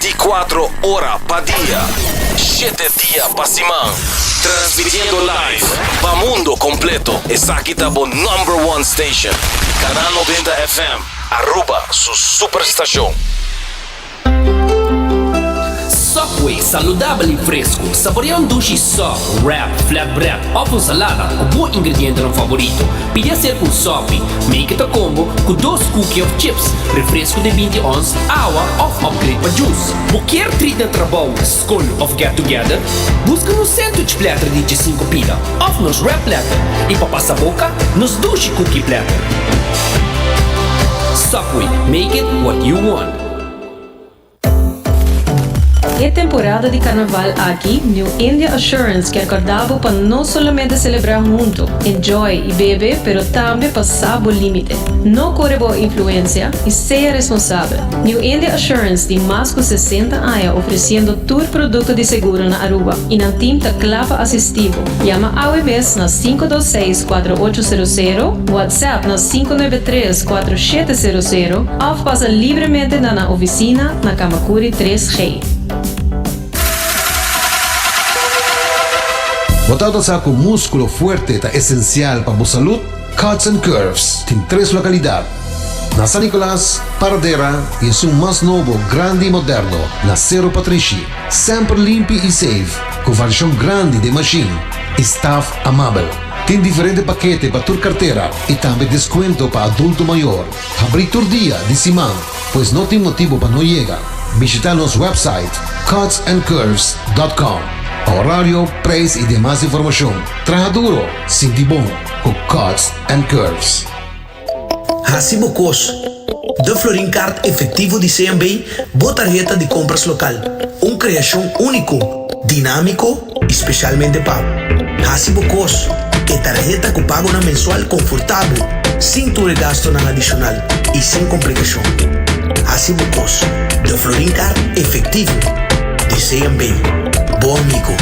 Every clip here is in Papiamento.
24 ora pa dia, shete dia pa siman. Transmitiendo live pa mundo completo. Esaki ta bo number one station. Canal 90 FM, Aruba su superstacion. Subway, saludabel y fresco. Saborea un dushi sub, wrap, flatbread of un salada cu bo ingredientenan favorito. Pidi hacer cu un sopi. Make it a combo cu dos cookie of chips, refresco di binti ons, awa of upgrade pa juice. Bo kier treat na trabou, scol of get together? Busca nos sandwich platter di djesinco pida of nos wrap platter y pa pasa boca, nos dushi cookie platter. Subway, make it what you want. E temporada di Carnaval aki, New India Assurance kier corda bo pa no solamente celebra hunto, enjoy y bebe, pero tambe pa sa bo limite. No core bo influencia y sea responsabel. New India Assurance tin mas cu 60 aña ofreciendo tur producto di seguro na Aruba y nan team ta cla pa asisti bo. Yama awe mes na 526 4800, WhatsApp na 593 4700 of pasa libremente na nan oficina na Camacuri 3G. Bo tabata sa cu musculo fuerte ta esencial pa bo salud? Cuts and Curves tin tres localidad, na San Nicolas, Paradera y esun mas nobo, grandi y moderno na Cerro Patrishi. Semper limpi y safe, cu variacion grandi den machine y staff amabel. Tin diferente pakete pa tur cartera y tambe descuento pa adulto mayor. Habri tur dia di siman, pues no tin motibo pa no yega. Bishita nos website cutsandcurves.com pa horario, prijs y demas informacion. Traha duro, sinti bon cu Cuts and Curves. Hasi bo kos. De Florin Card Efectivo di CMB, bo tarheta di compras local. Un creacion unico, dinamico y specialmente pa bo. Hasi bo kos. E tarheta cu pagonan mensual confortabel, sin tur e gastonan adicional y sin complicacion. Hasi bo kos. De Florin Card Efectivo di CMB. Bo amigo.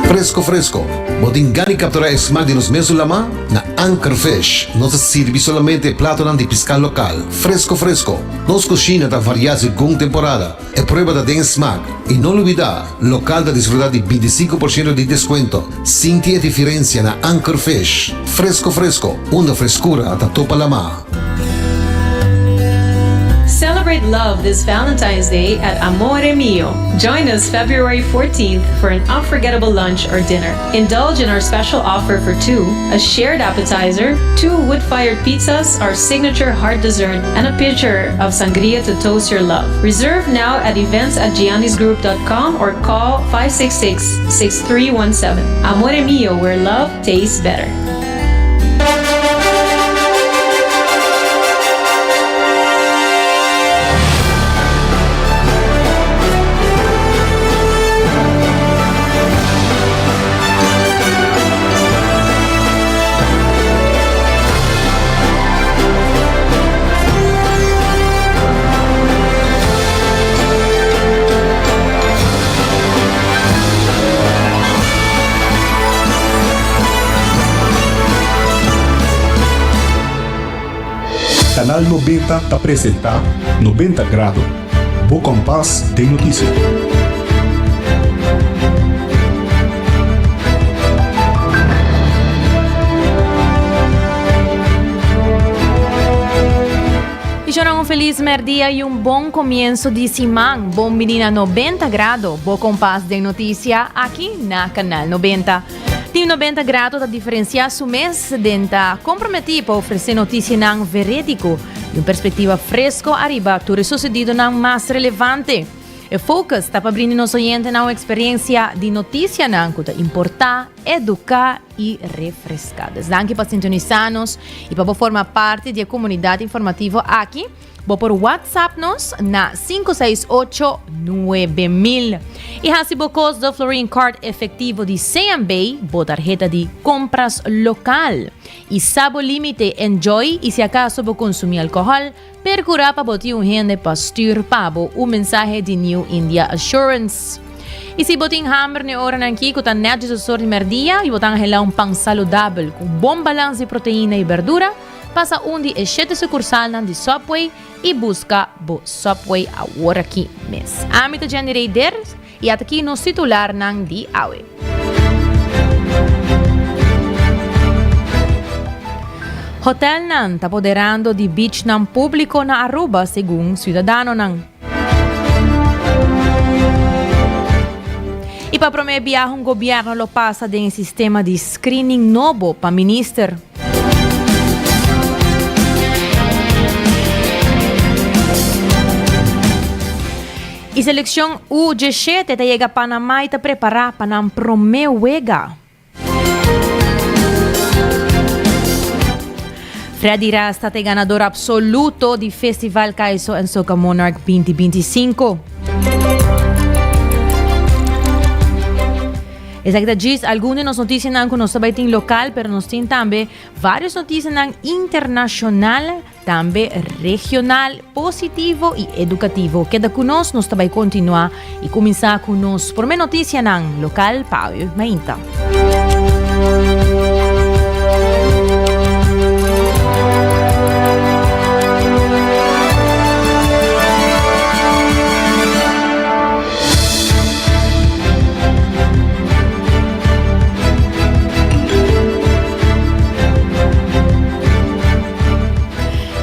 Fresco fresco, bo tin gana di captura e smaak di nos mesun lama? Na Anchor Fish nos ta sirbi solamente e platonan di pisca local, fresco fresco. Nos cushina ta varia segun temporada, e prueba ta den e smaak. Y no lubida, local ta disfruta di 25% di descuento. Sinti e diferencia na Anchor Fish. Fresco fresco, unda frescura ta topa lama. Celebrate love this Valentine's Day at Amore Mio. Join us February 14th for an unforgettable lunch or dinner. Indulge in our special offer for two, a shared appetizer, two wood-fired pizzas, our signature hard dessert, and a pitcher of sangria to toast your love. Reserve now at events at giannisgroup.com or call 566-6317. Amore Mio, where love tastes better. Canal 90 ta presenta 90 Grado, bo kompas den notisia. Dichonan un feliz merdia y un bon comienzo di siman. Bon bini na 90 Grado, bo kompas den noticia aki na Canal 90. Team 90 Grado ta diferencia su mes den ta comprometi pa ofrece noticianan veredico y un perspectiva fresco ariba tur e sucedidonan mas relevante. E focus ta pa brinda nos oyentenan un experiencia di noticianan cu ta importa, educa y refresca. Dus danki pa sintonisa nos y pa bo forma parti di e comunidad informativo aki. Bo por WhatsApp nos na 568 9000. Y hasi bo kos de Florin Card efectivo di CMB, bo tarjeta di compras local. Y sa bo limite, enjoy y si acaso bo consumi alcohol, percura pa bo tin un hende pa stuur pa bo un mensahe di New India Assurance. Y si bo tin hamber ne oranan aki cu ta net djis or di merdia y bo ta anhela un pan saludabel cu un bon balans di proteina y berdura, Pasa un di e shete sukursalnan di Subway i buska bo Subway aworaki mes. Ami ta Jenny Reider i ataki nos titularnan di awe. Hotelnan ta poderando di beachnan públiko na Aruba segun siudadanonan. I pa promé biaha un gobièrnu lo pasa den e sistema di screening nobo pa minister. E seleccion U 17 ta yega Panama y ta prepara pa nan prome wega. Freddy Rasta ta e ganador absoluto di Festival Kaiso en Soca Monarch 2025. Esaki ta djis algun di nos noticianan cu nos ta bay tin local, pero nos tin tambe varios noticianan internacional, tambe regional, positivo y educativo. Keda cu nos, nos ta bay continua y cuminsa cu nos prome noticianan local pa awe mainta.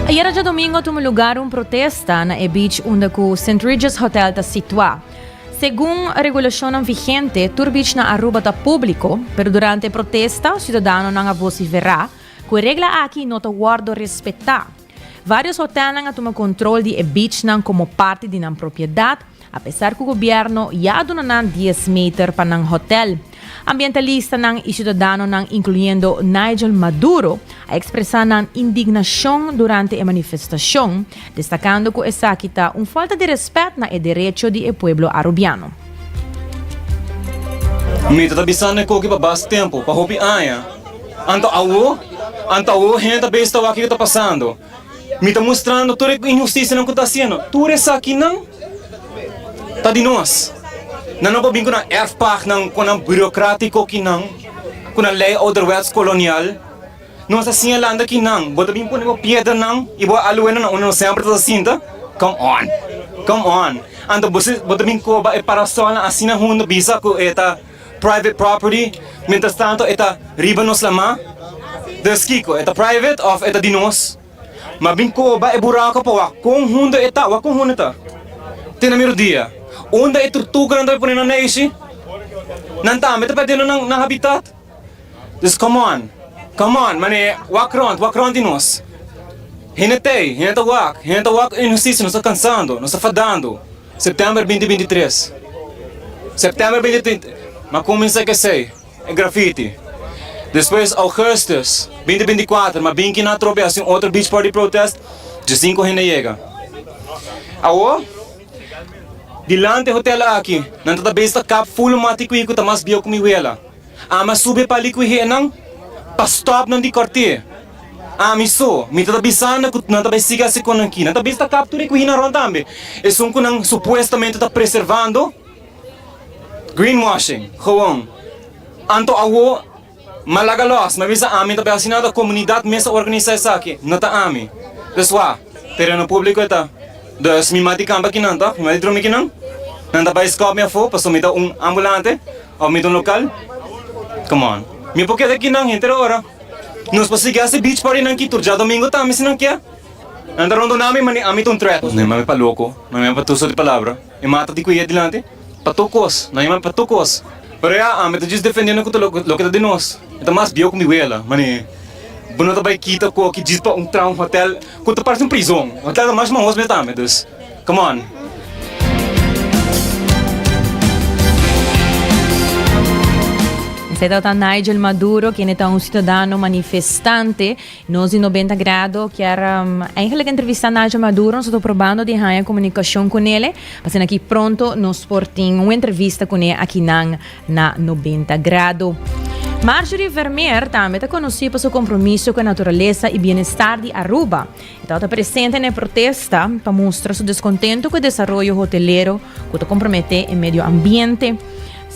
Ayera djadomingo a tuma lugar un protesta na e beach unda cu St. Regis Hotel ta situa. Segun regulacionnan vigente, tur beach na Aruba ta publico, pero durante e protesta ciudadanonan a vocifera cu e regla aki no ta wordo respeta. Varios hotelnan a tuma control di e beachnan como parti di nan propiedad, apesar cu gobierno ya a duna nan dies meter pa nan hotel. Ambientalistanan y ciudadanonan incluyendo Nigel Maduro a expresa nan indignacion durante e manifestacion, destacando cu esaki ta un falta di respet na e derecho di e pueblo Arubiano. Mi ta ta bisando e koki pa bas tempu, pa hopi aña. Anto awo, anto awo hende ta bes ta wak kiko ta pasando. Mi ta mustrando tur e inhustisianan ku ta hasiendo. Tur esakinan ta di nos. Nan no por bin ku nan erfpachtnan, ku nan burokratiko kinan, ku nan lei ouderwets kolonial. Nos a siña landa kinan. Bo ta bin pone bo piedranan i bo a aluena na unda nos semper ta sinta? Come on. Come on. Anto bo bo ta bin koba e parasolnan asina hundu bisa ku e ta Private property, mientras tanto e ta riba nos lamá. Dus kiko? E ta private of e ta di nos? Ma bin koba e buraco pa wak kon hundo e ta, wak kon hundo e ta. Te na mi rodia. Unda e turtuganan ta pone nan neishi? Nan tambe ta perdiendo nan nan habitat. Dus come on, come on, mane wak rond, wak rond di nos. Hende t'ei, hende ta wak, hende ta wak inhusticia, nos ta cansando, nos ta fadando. September binti binti tres September binti binti M'a kuminsá ku esei, e grafiti. Despues augustus binti binti kuater m'a bin kina atrobe hasi un otro beach party protest, djesinku hende yega. Awor, dilanti e hotel aki, nan ta ta bezig ta kap ful mati kui ku ta mas bieu ku mi wela. Ami a subi e pali ku e hennan pa stòp nan di kòrt'é. Ami so, mi ta ta bisando ku nan ta bai sigui hasi kon nan ki. Nan ta bisa ta kap tur e kuhina rònt tambe. Esun ku nan supuestamente ta preservando, greenwashing, gewoon. Anto awo, m'a laga lòs, m'a bisa ami ta bai hasi nada, komunidat mes a organisá esaki, no ta ami. Dus wak, tereno públiko e ta. Dus mi mati kampa kinan tòg, mi mati drumi kinan. Nan ta bai skòp mi afó pasobra mi ta un ambulante òf mi ta un lokal. Come on. Mi por keda kinan henter ora. Nos por sigui hasi beach party nan ki tur djadomingo tambe si nan kier. Nan ta rondona mi mane ami ta un threat. Nan yama mi pa loko, nan yama mi pa tur sort di palabra. E mata di kuye dilanti pa tur kos, nan yama mi pa tur kos. Pero ya, ami ta djis defendiendo ku ta loke ta di nos. E ta mas bieu ku mi wela, mane bo no ta bai kita koki djis pa un traha un hotel ku ta parse un prizon. Hotel ta mas mahos mes tambe, dus come on. Esei tabata Nigel Maduro, kende ta un ciudadano manifestante. Nos di 90 Grado kier um, eigenlijk entrevista Nigel Maduro. Nos ta probando di haña comunicacion con ele. Asina aki pronto nos por tin un entrevista con e akinan na 90 Grado. Marjorie Vermeer tambe ta conoci pa su compromiso cu e naturalesa y bienestar di Aruba. E tabata presente na e protesta pa mustra su descontento cu e desaroyo hotelero cu ta compromete e medio ambiente.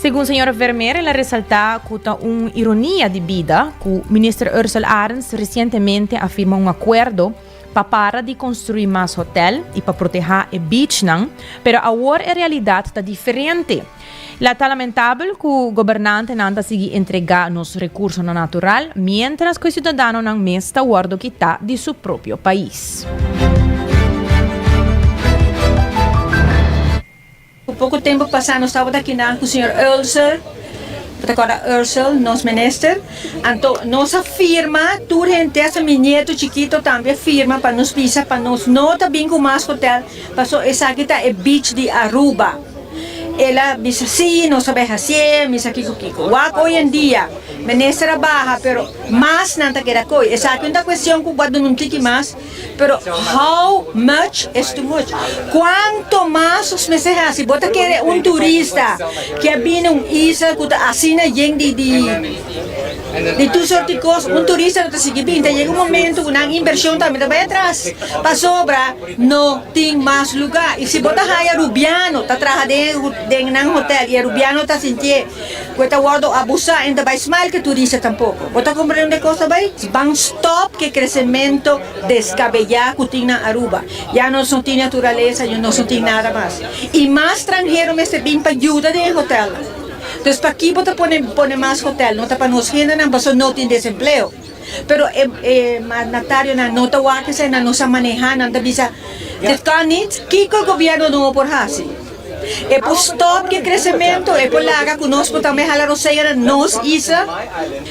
Segun señora Vermeer el a resalta cu ta un ironia di bida cu Minister Ursell Arends recientemente a firma un acuerdo pa para di construi mas hotel y pa proteha e beachnan, pero awor e realidad ta diferente. La ta lamentabel cu gobernantenan ta sigui entrega nos recursonan natural mientras cu e ciudadanonan mes ta wordo kita di su propio pais. Poco tempo pasa nos tabata akinan cu señor Ursell, bo ta corda Ursell, nos minister, anto nos a firma, tur hende hasta mi nieto chikito tambe a firma pa nos bisa pa nos no ta bin cu mas hotel, paso esaki ta e beach di Aruba. El a bisa si, nos a bay hacié, misa kico kico. Wak hoy en dia, minister a baha, pero mas nan ta keda coy. Esaki un ta cuestion cu bo a duna un tiki mas. Pero how much is too much? Cuanto mas nos mester haci? Bo ta kere un turista ke a bini un isla cu ta asina yen di di di tur soort di cos, un turista no ta sigui bini. Ta yega un momento cu nan inversion tambe ta bay atras pasobra no tin mas lugar. Y si bo ta haya Rubiano ta traha den den nan hotel y e Rubiano ta sintié cu e ta wordo abusa e no ta bay smile cu e turista tampoco. Bo ta comprende unda e cos ta bay? Ban stop cu e crecemento descabeyá cu tin na Aruba. Ya nos no tin naturalesa, ya nos no tin nada mas. Y mas stranhero mester bin pa yuda den e hotelnan. Entonces paki bo ta pone pone mas hotel? No ta pa nos hendenan pasobra no tin desempleo. Pero e e mandatarionan no ta wak esei, nan no sa maneha, nan ta bisa dit kan nit. Kiko e gobierno nobo por haci? E por stop ki crecemento, e por laga cu nos por tambe hala rosea na nos isla.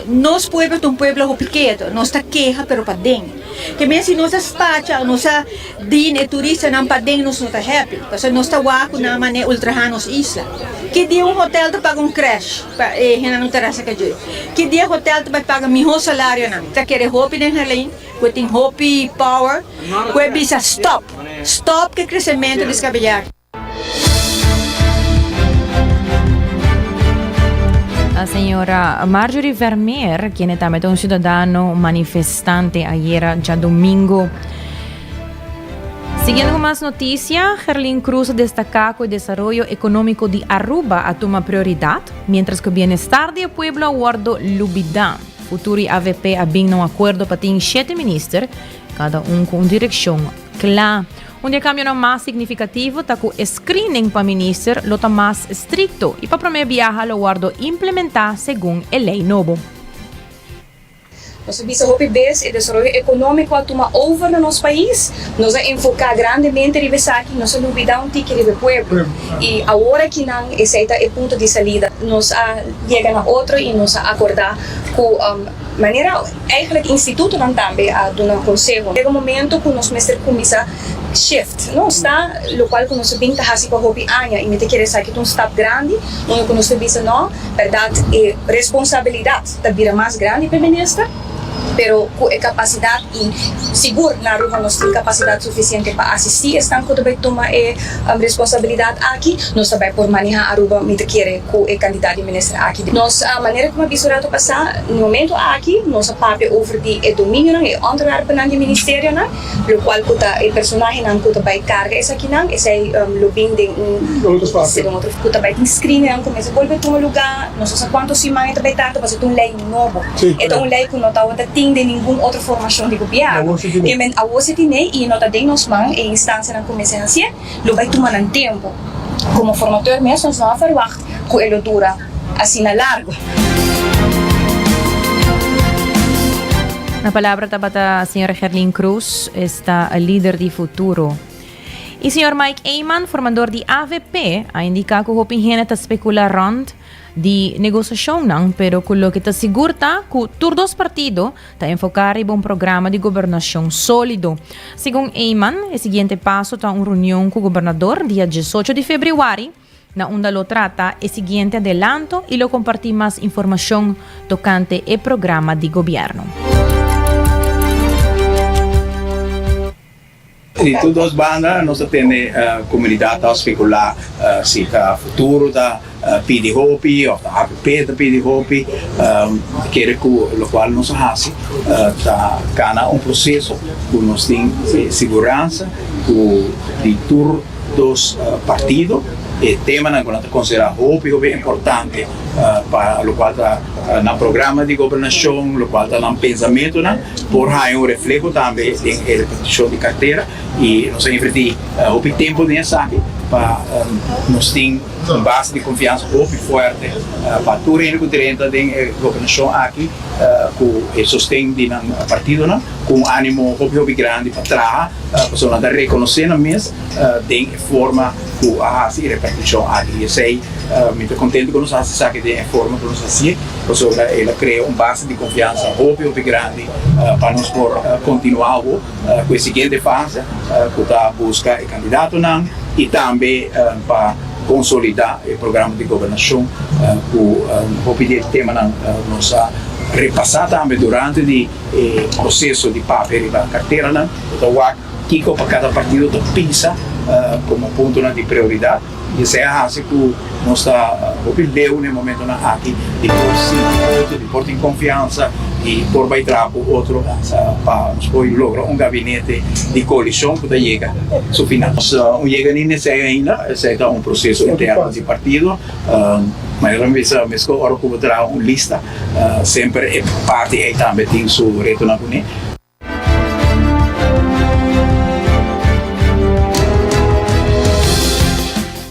Nos pueblo ta un pueblo hopi keto, nos ta keha pero paden. Ke men si nos a spacha o nos a din e turistanan paden nos no ta happy, pasobra nos ta wak cu nan a manera ultraha nos isla. Ki dia un hotel ta paga un crash pa e hendenan ta rasa cayó? Ki dia hotel ta bay paga miho salarionan? Ta kere hopi den Herlin cu e tin hopi power cu e bisa stop, stop ki crecemento descabeyá. La señora Marjorie Vermeer, quien tambe ta un ciudadano manifestante ayera djadomingo. Siguiendo cu mas noticia, Gerlin Cruz a destaca cu e desaroyo economico di Aruba a tuma prioridad, mientras cu e bienestar di e pueblo a wordo lubida. Futuro y avp a bin na un acuerdo pa tin shete minister, cada un cu un direccion cla. Un di e cambionan mas significativo ta cu e screening pa minister lo ta mas estricto y pa prome biaha lo wordo implementa segun e ley nobo. Nos a bisa hopi bes e desaroyo economico a tuma over na nos pais, nos a enfoca grandemente riba esaki, nos a lubida un tiki riba e pueblo y awor akinan esey ta e punto di salida. Nos a yega na otro y nos a acorda cu manera eigenlijk institutonan tambe a duna conseho. Yega un momento cu nos mester cuminsa shift, no? Ta locual cu nos a bin ta haci pa hopi aña y mi ta kere esaki ta un stap grandi unda cu nos ta bisa no, berdad e responsabilidad ta bira mas grandi pa e minister, pero cu e capacidad y sigur na Aruba nos tin capacidad suficiente pa asisti esnan cu ta bay tuma e responsabilidad aki, nos ta bay por maneha Aruba, mi ta kere cu e cantidad di minister aki. Nos, manera cu mi a bisa un rato pasa, na momento aki nos a papia over di e dominionan, e onderwerpennan di ministerionan, Locual cu ta e personahenan cu ta bay carga esakinan, esey lo bin den un otro cu ta bay tin screeningnan cu mester bolbe tuma luga, no sa sa cuanto siman e ta bay tarda pasobra ta un ley nobo. E ta un ley cu no tabata tin den ningun otro formacion di gobierno. Ke men awor si tine y no ta den nos man e instancianan cu mester hacié, lo bay tuma nan tempo. Como formateur mes nos no a verwacht cu e lo dura asina largo. Na palabra tabata señora Gerlin Cruz, esta lider di Futuro. Y señor Mike Eman, formador di avp, a indica cu hopi hende ta specula rond di negociacionnan, pero cu loke ta sigur ta cu tur dos partido ta enfoca riba un programa di gobernacion solido. Segun Eman, e siguiente paso ta un reunion cu gobernador dia diesocho di februari, na unda lo trata e siguiente adelanto y lo comparti mas informacion tocante e programa di gobierno. Di tur dos banda nos ta tende comunidad ta specula si ta futuro ta pidi hopi of ta avp ta pidi hopi. Kere cu locual nos a haci ta cana un proceso cu nos tin siguransa cu di tur dos partido. e temanan ku nan ta konsiderá hopi hopi importante pa lokual ta nan programa di gobernashon, lokual ta nan pensamentunan por haña un refleho tambe den e repartishon di kartera i nos a invertí hopi tempu den esaki pa nos tin un base di konfiansa hopi fuerte pa tur hende ku drenta den e gobernashon aki ku e sosten di nan partidonan ku un animo hopi hopi grandi pa traha pasobra nan ta rekonosé nan mes den e forma ku a hasi e repartishon aki. I esei mi ta kontentu ku nos a hasi esaki den e forma ku nos a hasié pasobra el a krea un base di konfiansa hopi hopi grandi pa nos por kontinuá awo ku e siguiente fase ku ta buska e kandidatonan i tambe pa konsolidá e programa di gobernashon ku hopi di e temanan nos a repasá tambe durante di e proseso di papia riba karteranan ku ta wak kiko pa kada partido ta pensa komo puntonan di prioridat i esei a hasi ku nos ta hopi leu na e momentonan aki di por sinti otro, di por tin konfiansa i por bai traha ku otro pa nos por logra un gabinete di koalishon ku ta yega su final. Nos no yega ni na esei ainda, esei ta un proseso interno di partido. Manera mi bisa meskos ora ku bo traha un lista semper e parti ei tambe tin su retonan kuné.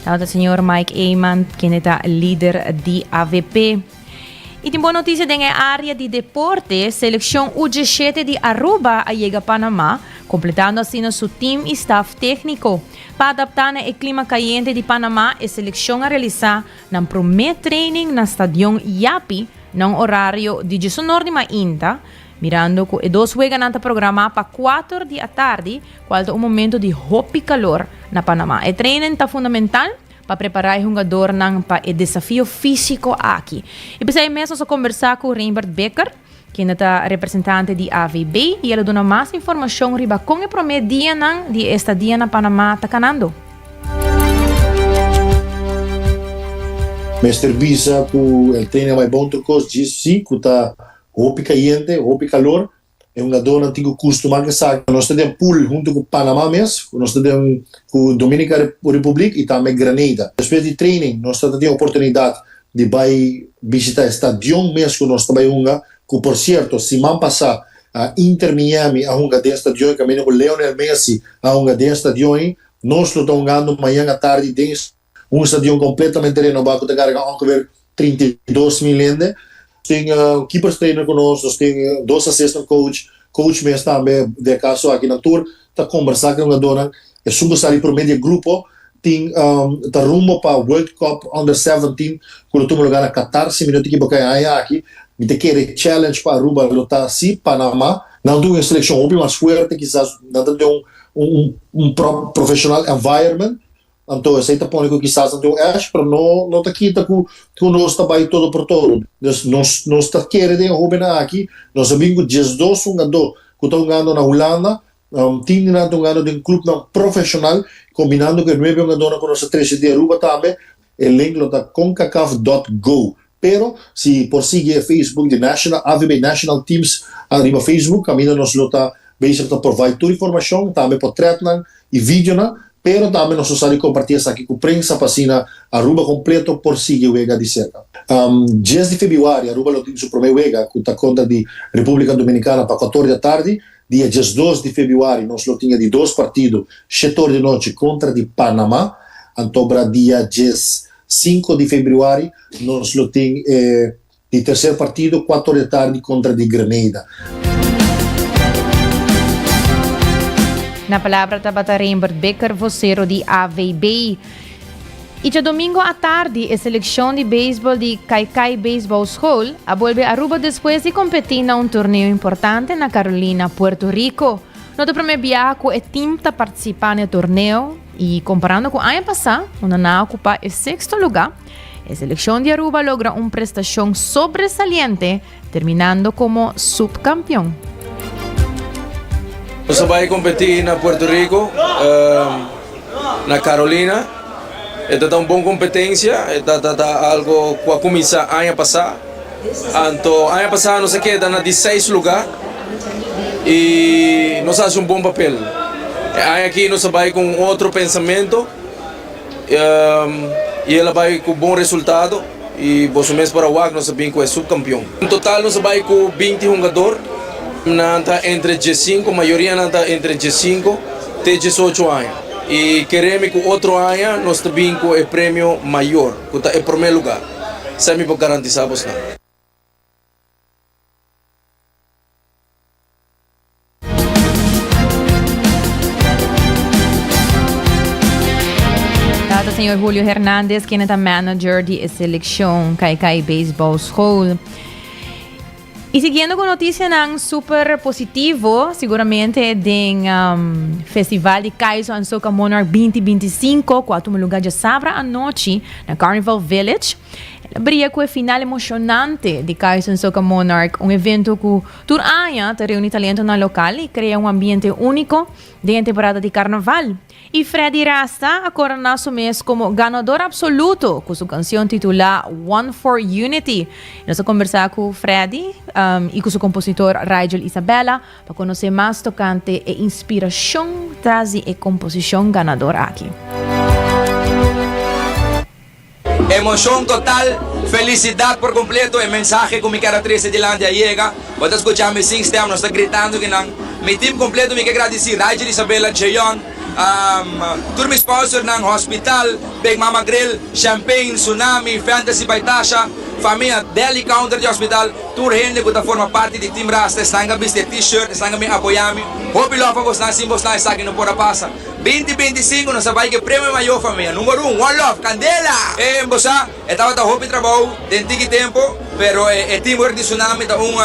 Tabata señor Mike Eman, kende ta lider di AVP. Y tin bon noticia den e area di deporte, seleccion U17 di Aruba a yega Panama, completando asina su team y staff tecnico. Pa adapta na e clima cayente di Panama, e seleccion a realisa nan prome training na Stadion Yapi na un horario di djesunor di mainta, Mirando cu e dos weganan ta programa pa cuater di atardi, cual ta un momento di hopi calor na Panama. E training ta fundamental pa prepara e hungadornan pa e desafio fisico aki. Y p'esey mes nos a conversa cu Reinbert Becker, kende ta representante di AVB, y el a duna mas informacion riba con e prome dianan di e estadia na Panama ta canando. Mester bisa cu el training a bay bon tur cos djis si cu ta Hopi kayente, hopi kalor, e hungadónan tin ku kustumá ku esaki. Nos ta den pool huntu ku Panamá mes, nos ta den ku Dominica Republiek i tambe Grenada. Despues di training nos ta tin oportunidat di bai bishitá e stadion mes ku nos ta bai hunga, ku por sierto siman pasá Inter Miami a hunga den stadion i kaminda ku Lionel Messi a hunga den stadion ei. Nos lo ta hungando mañan atardi den Un stadion completamente renoba cu ta carga ongeveer 32,000 hende. Nos tin keepers trainer cu nos, nos tin dos assistant coach, coach mes tambe, den e caso aki nan tur ta combersa cu e hungadornan. Esun cu sali prome di e grupo tin ta rumbo pa World Cup Under 17 cu lo tuma lugar na Qatar si mi no ta ekiboca e aña aki. Mi ta kere challenge pa Aruba lo ta si Panama. Nan tin un seleccion hopi mas fuerte kisas nan ta den un un professional environment. Anto esei ta pone ku kisas nan tin un èsh, pero no no ta kita ku ku nos ta bai todo por todo. Dus nos nos ta kere den e hóbennan aki, nos a bin ku diesdos hungadó ku ta hungando na Hulanda, tin di nan ta hungando den klupnan profeshonal, kombinando ku e nuebe hungadónan ku nos a trese di Aruba tambe, e link lo ta concacaf dot go. Pero si por sigui e Facebook di National AVB National Teams riba Facebook kaminda nos lo ta bezig ta provide tur informashon, tambe potretnan y videonan, pero tambe nos lo sa di comparti esaki cu prensa pa asina Aruba completo por sigui wega di cerca. Dies di febuari Aruba lo tin su prome wega cu ta contra di Republica Dominicana pa cuator di atardi, dia diesdos di febuari nos lo tin e di dos partido shetor di nochi contra di Panama, antobra dia dies cinco di febuari nos lo tin e Di tercer partido cuatro di tardi contra di Grenada. Na palabra tabata Rembert Bikker, vocero di AVB. Y djadomingo atardi e seleccion di beisbol di Kaikai Baseball School a bolbe Aruba despues di competi na un torneo importante na Carolina, Puerto Rico. No ta prome biaha cu e team ta participa na e torneo y comparando cu aña pasa, unda nan a ocupa e sexto luga, E seleccion di Aruba logra un prestacion sobresaliente, terminando como subcampeon. Nos a bai competi na Puerto Rico, na Carolina. E ta ta un bon competencia, e ta ta ta algo cu a cuminsa aña pasa. Anto aña pasa nos a keda na di seis lugar y nos a haci un bon papel. E aña aki nos a bai cu un otro pensamento. I el a bai ku bon resultado i boso mes por a wak nos a bin ku e subkampion. En total nos a bai ku binti hungador, nan ta entre diesinku, mayoria nan ta entre diesinku te diesocho aña. I kere mi ku otro aña nos ta bin ku e premio mayor ku ta e prome lugar. Esei mi por garantisa bosnan. Tata señor Julio Hernandez, quien ta manager di e seleccion Kaikai Baseball School. Y siguiendo con noticianan super positivo, seguramente den um, Festival di Kaiso and Soca Monarch 2025, cu a tuma lugar djasabra anochi na Carnival Village. El a bria cu e final emocionante di Kaiso and Soca Monarch, un evento cu Tur aña ta reuni talentonan lokal i krea un ambiente úniko den e temporada di karnaval. I Freddy Rasta a koroná su mes komo ganador apsoluto ku su kansion titulá One for Unity. Nos a kombersá ku Freddy i ku su kompositor Rigel Isabella pa konosé mas tokante e inspirashon tras di e komposishon ganador aki. Emocion total, felicidad por completo, e mensahe cu mi kier a trece dilanti a yega. Bo ta scucha mi sin stem, nos ta gritando kinan. Mi team completo mi ke gradici, Rigel Isabella, Jeyon, tur mi sponsornan, Hospital, Big Mama Grill, Champagne, Tsunami, Fantasy by Tasha, famia Deli Counter di Hospital, tur hende cu ta forma parti di Team Rasta, esnan cu a bisti e t-shirt, esnan cu a bin apoya mi. Hopi love pa bosnan, sin bosnan esaki no por a pasa. Binti binti sinku nos a bai ke premio mayor famia number un one love candela! E bo sa e tabata hopi trabou den tiki tempo pero e teamwork di Tsunami ta un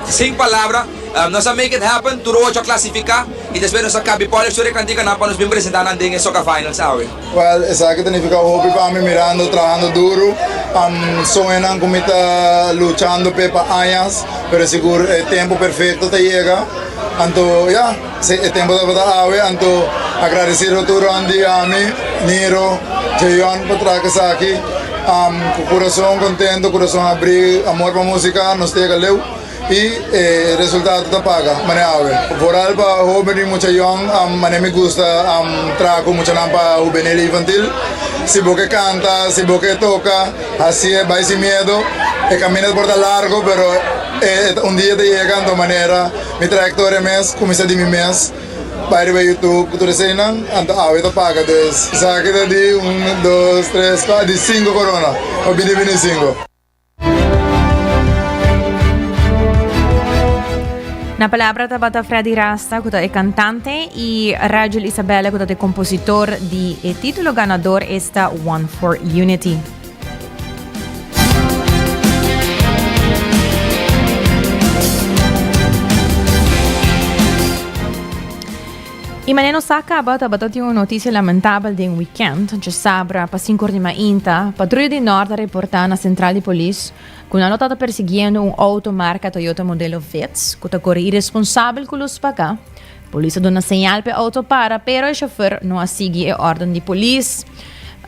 sin palabra nos a make it happen tur ocho a clasifica y despues nos a cabi polish tur e canticanan pa nos bin presenta nan den e soca finals awe. Well esaki ta nifica hopi pa mi mirando trahando duro soñonan cu mi ta luchando p'e pa añas pero sigur e tempo perfecto ta yega anto ya. Si e tempo tabata awe, anto agradecido tur rond di ami, Niro, Jeyon pa traha esaki. Cu curason contento, curason abri, amor pa musica, nos ta yega leu y e resultado ta paga manera awe. Vooral pa hoben y mucha yong, manera mi gusta traha cu muchanan pa hubenil y infantil. Si bo ke canta, si bo ke toca, haci'e, bay sin miedo. E camino por ta largo, pero un dia ta yega, anto manera. Mi trayectoria mes cuminsa di mi mes bay riba youtube cu tur eseynan anto awe ta paga dus esaki ta di un dos tres cuatro di cinco corona pa bini bini cinco. Na palabra tabata Freddy Rasta cu ta e cantante y Rajul Isabella cu ta e compositor di e titulo ganador esta One for Unity. Y manera nos a caba, tabata tin un noticia lamentabel den weekend. Djasabra pa 5 or di mainta, patruya di Noord a reporta na central di polis cu nan lo tata persiguiendo un auto marca Toyota modelo Vitz cu ta core irresponsabel cu luz paga. Polis a duna señal pa e auto para, pero e chofer no a sigui e orden di polis.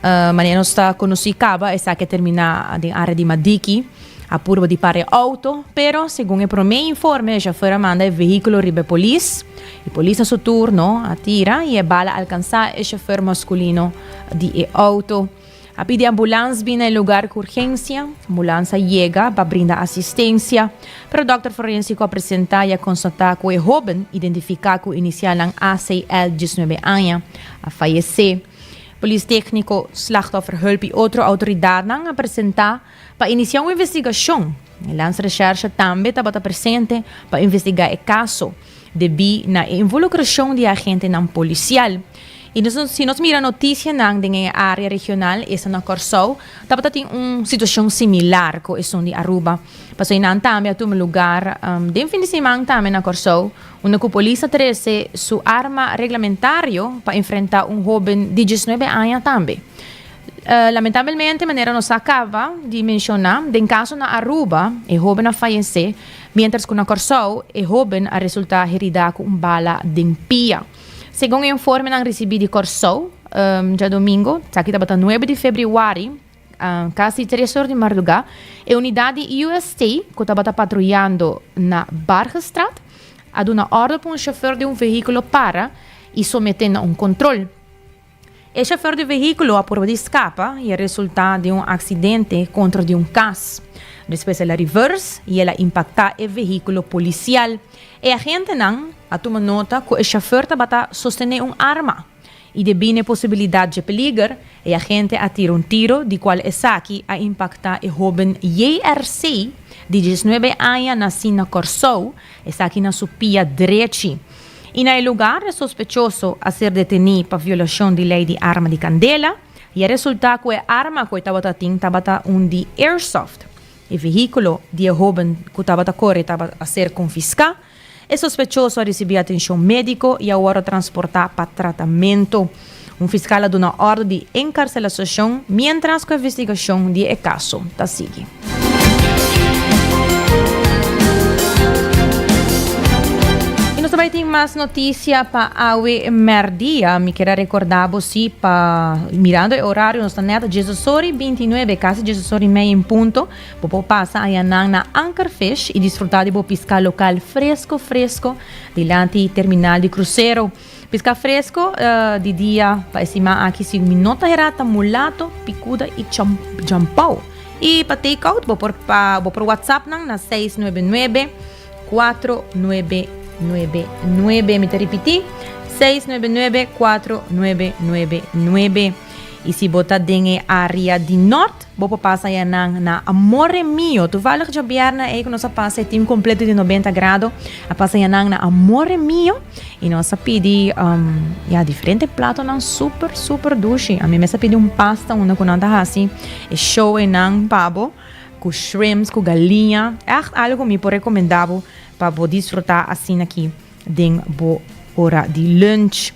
Manera nos ta conoci caba, esaki a termina den area di Madiki. A purba di para e auto, pero segun e prome informe e chofer a manda e vehiculo riba e polis. E polis na su turno a tira y e bala a alcansa e chofer masculino di e auto. A pidi ambulans bin na e lugar ku urgensia. Ambulans a yega pa brinda asistensia, pero dòkter forensiko a presentá i a konstatá ku e hóben, identifiká ku inisialnan ACL, diesnuebe aña, a fayesé. Polis tékniko, slachtofferhulp i otro outoridatnan a presentá pa inisiá un investigashon. E Landsrecherche tambe tabata presente pa investigá e kaso. Debí na e involukrashon di e agentenan polisial. I nos si nos mira notisianan den e área regional, esta na Kòrsou, tabata tin un situashon similar ku esun di Aruba. Pasobra einan tambe a tuma lugar den fin di siman tambe na Kòrsou, unda ku polis a trese su arma reglamentario pa enfrentá un hóben di diesnuebe aña tambe. Lamentabelmente, manera nos a kaba di menshoná, den kaso na Aruba e hóben a fayesé, miéntras ku na Kòrsou e hóben a resultá heridá ku un bala den pia. Segun e informenan risibí di Kòrsou djadumingu, esaki tabata nuebe di febrüari, kasi tres or di mardugá, e unidat di UST ku tabata patruyando na Bargestraat a duna òrdu pa un shofèr di un vehíkulo para i someté na un kontrol. E shofèr di vehíkulo a purba di skapa i a resultá den un aksidente kontra di un kas. Despues el a reverse i el a impaktá e vehíkulo polisial. E agentenan a tuma nota ku e shofèr tabata sostené un arma i debí n'e posibilidat dje peliger, e agente a tira un tiro di kual esaki a impaktá e hóben JRC di diesnuebe aña nasí na Kòrsou, esaki na su pia drechi. I na e lugar e sospechoso a ser detení pa violashon di lei di arma di kandela i a resultá ku e arma ku e tabata tin tabata un di airsoft. E vehíkulo di e hóben ku tabata kore tabata a ser konfiská. E sospechoso a risibí atenshon médiko i a wòrdu transportá pa tratamentu. Un fiskal a duna òrdu di enkarselasashon miéntras ku e investigashon di e kaso ta sigui. I nos ta bai tin mas notisia pa awe mèrdia. Mi kier a rekordá bo si pa mirando e orario nos ta nèt diesdos ora i bintinuebe, kasi diesdos ora i mei en punto. Bo por pasa ayanan na Anchor Fish i disfrutá di bo piská lokal fresko fresko dilanti terminal di krusero. Piská fresko di dia pa e siman aki si mi no ta herá ta mulato, pikuda i champou. I pa take out bo por pa bo por whatsapp nan na 699 4999. Mi ta ripití 699 4999. I si bo ta den e área di nort Bo por pasa ya nan na Amore Mio. Toevallig djabièrnè ei ku nos a pasa e team kompleto di 90 Grado a pasa ya nan na Amore Mio i nos a pidi ya diferente platonan super super dushi. Ami mes a pidi un pasta unda ku nan ta hasi e show einan pa bo ku shrimps ku galiña. Ègt algu ku mi por rekomendá bo pa bo disfrutá asina aki den bo ora di lunch.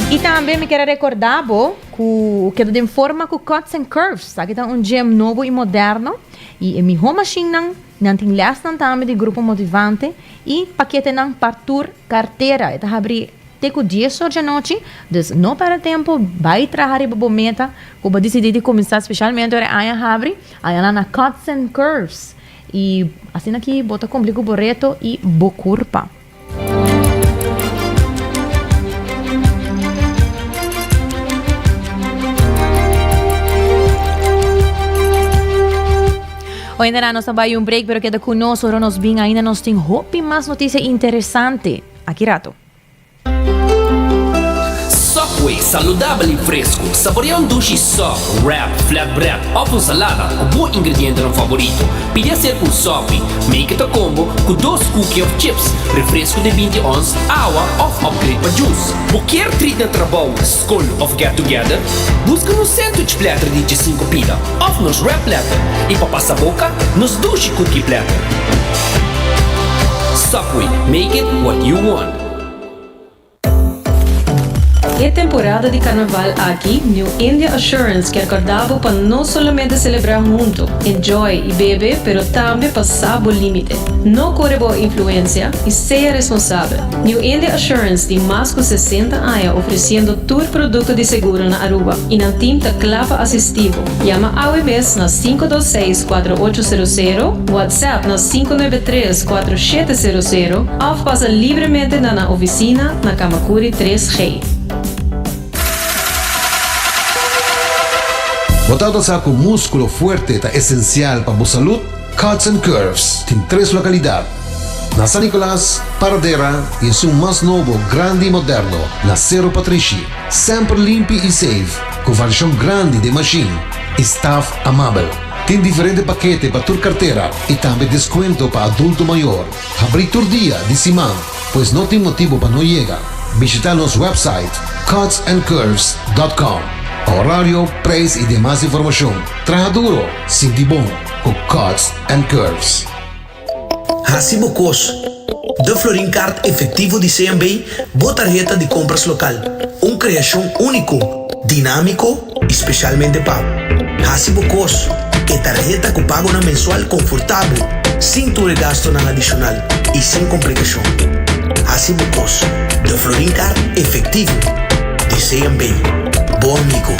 I tambe mi kier a recorda bo cu keda den forma cu Cuts and Curves. Aki ta un gym nobo y moderno y e miho machinenan, nan tin lesnan tambe di grupo motivante y paketenan pa tur cartera. E ta habri te cu dies or djanochi, dus no perde tempo, bay traha riba bo meta cu bo dicidi di cuminsa specialmente ora e aña habri, aña na Cuts and Curves. Y asina aki bo ta cumpli cu bo reto y bo curpa. Oyentenan nos ta bai un break pero keda ku nos ora nos bin ainda nos tin hopi mas noticia interesante. Aki rato. Subway, saludabel y fresco. Saborea un dushi sub, wrap, flatbread of un salada cu bo ingredientenan favorito. Pidi hacer un Subway, make it a combo cu dos cookie of chips, refresco di binti ons, awa of upgrade pa juice. Bo kier treat na trabou, scol of get together? Busca nos sandwich platter di djesinco pida of nos wrap platter y pa pasa boca, nos dushi cookie platter. Subway, make it what you want. E temporada di carnaval aki, New India Assurance kier corda bo pa no solamente celebra hunto, enjoy y bebe, pero tambe pa sa bo limite. No core bo influencia y sea responsabel. New India Assurance tin mas cu 60 aña ofreciendo tur producto di seguro na Aruba y nan team ta cla pa asisti bo. Yama awe mes na 526 4800, WhatsApp na 593 4700 of pasa libremente na nan oficina na Camacuri 3G. Bo tabata sa cu musculo fuerte ta esencial pa bo salud? Cuts and Curves tin tres localidad, na San Nicolas, Paradera y esun mas nobo, grandi y moderno, na Cerro Patrishi. Semper limpi y safe, cu variacion grandi den machine y staff amabel. Tin diferente pakete pa tur cartera y tambe descuento pa adulto mayor. Habri tur dia di siman, pues no tin motibo pa no yega. Bishita nos website cutsandcurves.com pa horario, prijs y demas informacion. Traha duro, sinti bon cu Cuts and Curves. Hasi bo kos. De Florin Card efectivo di CMB, bo tarheta di compras local. Un creacion unico, dinamico y specialmente pa bo. Hasi bo kos. E tarheta cu pagonan mensual confortabel, sin tur e gastonan adicional y sin complicacion. Hasi bo kos. De Florin Card efectivo di CMB. Bo amigo.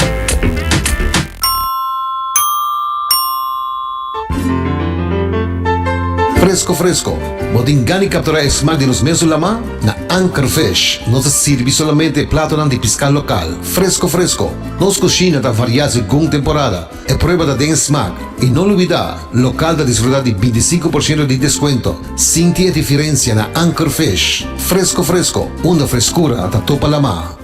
Fresco fresco. Bo tin gana di captura e smaak di nos mesun lama? Na Anchor Fish nos ta sirbi solamente e platonan di pisca local, fresco fresco. Nos cushina ta varia segun temporada. E prueba ta den e smaak. Y no lubida, local ta disfruta di 25% di descuento. Sinti e diferencia na Anchor Fish. Fresco fresco, unda frescura ta topa lama.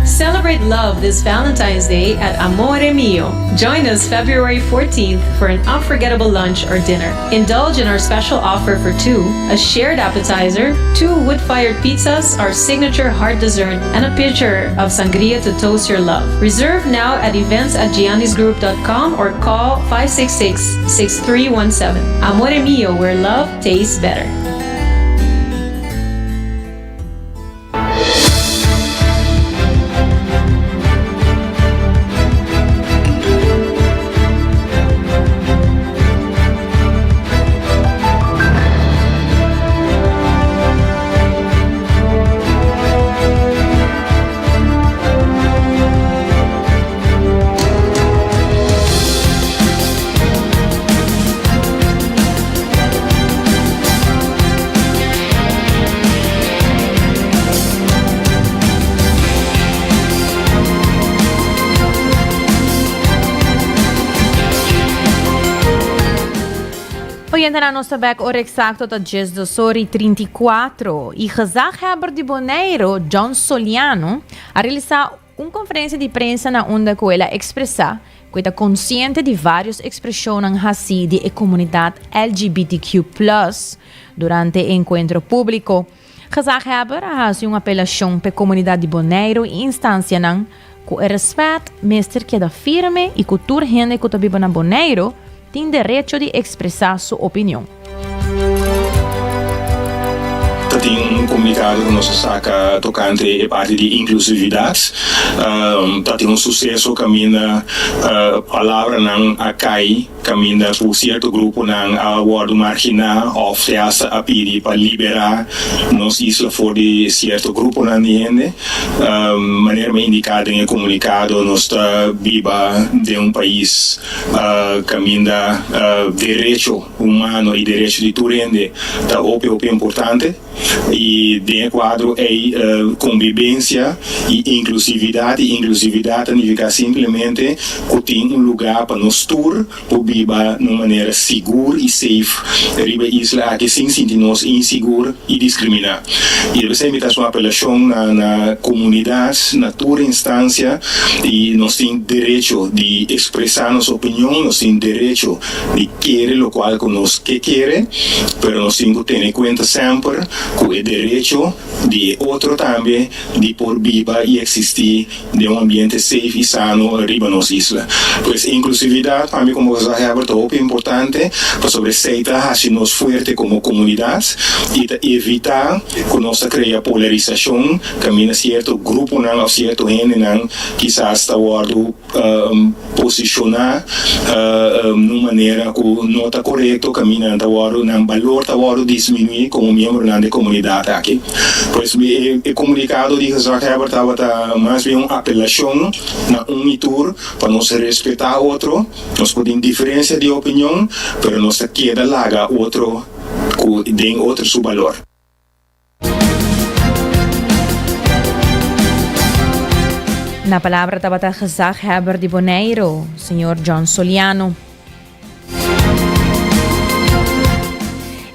Celebrate love this Valentine's Day at Amore Mio. Join us February 14th for an unforgettable lunch or dinner. Indulge in our special offer for two, a shared appetizer, two wood-fired pizzas, our signature hard dessert, and a pitcher of sangria to toast your love. Reserve now at events at giannisgroup.com or call 566-6317. Amore Mio, where love tastes better. Oyentenan nos ta bek ora exacto ta 12 ora y 34 y gezaghebber di Boneiro John Soliano a realisa Un konferensia di prensa na unda ku el a ekspresá ku e ta konsiente di vários ekspreshonnan hasí di e komunidat LGBTQ plus durante e enkuentro públiko. Gezaghebber a hasi un apelashon p'e komunidat di Boneiru i instansianan ku e rèspèt mester keda firme i ku tur hende ku ta biba na Boneiru tin derecho di ekspresá su opinion. Ta tin un komunikado ku nos a saka tokante e parti di inklusividat. Ta tin un suseso kaminda palabranan a kai kaminda ku sierto gruponan a wòrdu marginá òf te asta a pidi pa liberá nos isla for di sierto gruponan di hende. Manera mi a indiká den e komunikado nos ta biba den un pais kaminda derecho humano i derecho di tur hende ta hopi hopi importante i den e kuadro ei kombibensia i inklusividat i inklusividat ta nifiká simplemente ku tin un lugá pa nos tur por biba na un manera sigur i safe riba e isla aki sin sinti nos insigur i diskriminá. I p'esei mi ta hasi un apelashon na na komunidat na tur instansia i nos tin derecho di ekspresá nos opinion, nos tin derecho di kere lokual ku nos ke kere, pero nos tin ku tene kuenta semper ku e derecho di e otro tambe di por biba i eksistí den un ambiente safe i sano riba nos isla. Pues inklusividat pa mi komo gezaghebber ta hopi importante pasobra esei ta hasi nos fuerte komo komunidat i ta evitá ku nos ta krea polarisashon kaminda sierto gruponan òf sierto hendenan kisas ta wòrdu posishoná na un manera ku no ta korekto kaminda nan ta wòrdu nan balor ta wòrdu disminuí komo miembronan di e komunidat aki. Pues e komunikado di gezaghebber tabata mas bien un apelashon na un i tur pa nos respetá otro, nos por tin diferensia di opinion pero nos ta keda laga otro ku den otro su balor. Na palabra tabata gezaghebber di Boneiru, señor John Soliano.